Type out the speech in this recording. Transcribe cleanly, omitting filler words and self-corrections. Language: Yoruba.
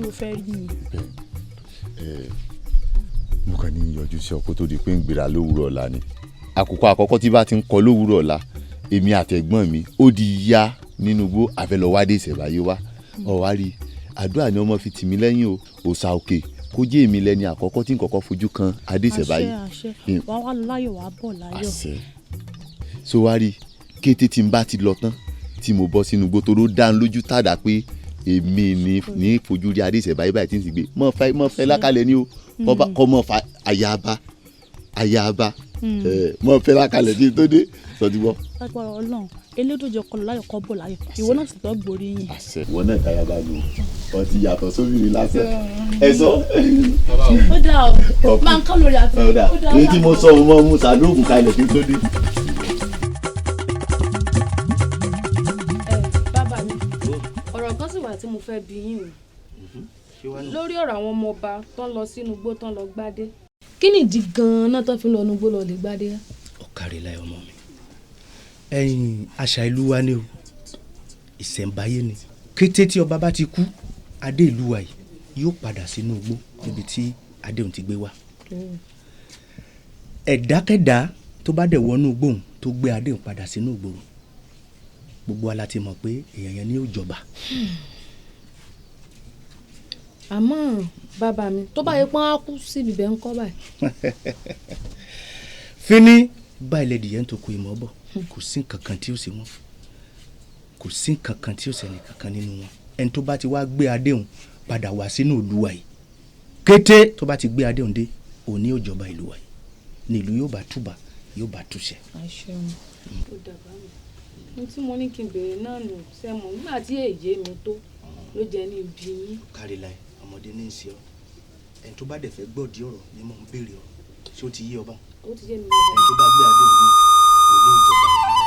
ló fẹ́ rí mi. Ẹ mo kàn ní yọjú sí ọ kó tó di pé ń gbéra lówùúrọ̀ ọ̀la ni. Àkókò àkọ́kọ́ tí bá ti ń kọ lówùúrọ̀ ọ̀la, èmi àtẹ̀gbọ́n mi ó di ya nínú igbó àfẹlọ́wádé ìṣẹ̀báyé wá. Ọ̀wá rí àdúrà ni ọmọ fi tì mí lẹ́yìn o, òòṣà òkè kó jẹ́ èmi lẹ́ni àkọ́kọ́ tí n kọ́kọ́ fojú kan adé ìṣẹ̀báyé. Àṣẹ àṣẹ, wàá wá láyọ̀, wàá bọ̀ láyọ̀. Àṣẹ. So wá rí kété tí n bá ti lọ tán tí mo bọ́ sínú igbó, toró dá ń lójú tàdá pé èmi ní fojú rí adé ìṣẹ̀báyé báyìí tí n sì gbé mọ́ fẹ́ lákàlẹ̀ ní o, kọ́ mọ́ fa ayaba ayaba mọ́ fẹ́ lákàlẹ̀ ní tó dé sọ ti bọ́. Lágbára Ọlọ́run, elédòjọ kọlọ láyọ̀, kọ́ bọ̀ láyọ̀, ìwọ náà sì tọ́ gborí yìn. Àṣẹ. Ìwọ náà dáyàbá nù ọ ti yàtọ̀ sóbìnrin lásán ẹ sọ. Ó dáa o, máa ń kọ́ lórí àti ó dáa. Ó dáa. Èyí tí mo sọ, mo mọ musa lóògùn kalẹ̀ kí n tó dé. Bàbá mi, ọ̀rọ̀ kan sì wà tí mo fẹ́ bi yín o lórí ọ̀rọ̀ àwọn ọmọ ọba tó ń lọ sínú igbó tó ń lọ gbádé. Kí nìdí gan-an tó fi ń lọ inú igbó lọ lè gbádé? Ọ̀kàrẹ̀ láì ọmọ mi, ẹ̀yìn àṣà ìlú wa ni o, ìṣẹ̀ǹbáyé ni. Kété tí ọba bá ti kú, adé ìlú wa yìí yóò padà sínú igbó níbi tí adé òun ti gbé wá. Ẹ̀dákẹ́dá tó bá dẹ̀ wọnú igbó òun tó gbé adé òun padà sínú ìgboro, gbogbo wa la ti mọ̀ pé èèyàn yẹn ni yóò jọba. Àmọ́ bàbá mi, tó bá yẹ pọ́n á kú síbi bẹ́ẹ̀ ń kọ́ báyìí? Fíní báyìí lẹ́dìyẹ ń tó kó ìmọ̀ bọ̀, kò sí nǹkan kan tí ó ṣe wọ́n, kò sí nǹkan kan tí ó ṣẹlẹ̀ kankan nínú wọn. Ẹni tó bá ti wá gbé adé òun padà wá sínú ìlú wa yìí, kété tó bá ti gbé adé òun dé, òun ni yóò jọba ìlú wa yìí, ní ìlú yóò bá túbà, yóò bá túṣẹ. Àṣẹun. Ó dàbá mi, ohun tí mo ní kí n béèrè náà nù sẹ́mu nígbà tí èyí mi tó ló jẹ́ ní ibi yín. Kárí láì ọmọdé ní í ṣe ọ, ẹni tó bá dẹ̀ fẹ́ gbọ́dí ọ̀rọ̀ ni mò ń béèrè ọ. Ṣé ó ti yé ọba? Ó ti yé mi, bàbá. Ẹni tó bá gbé adé òun dé, òun ni yóò jọba ìlú wa.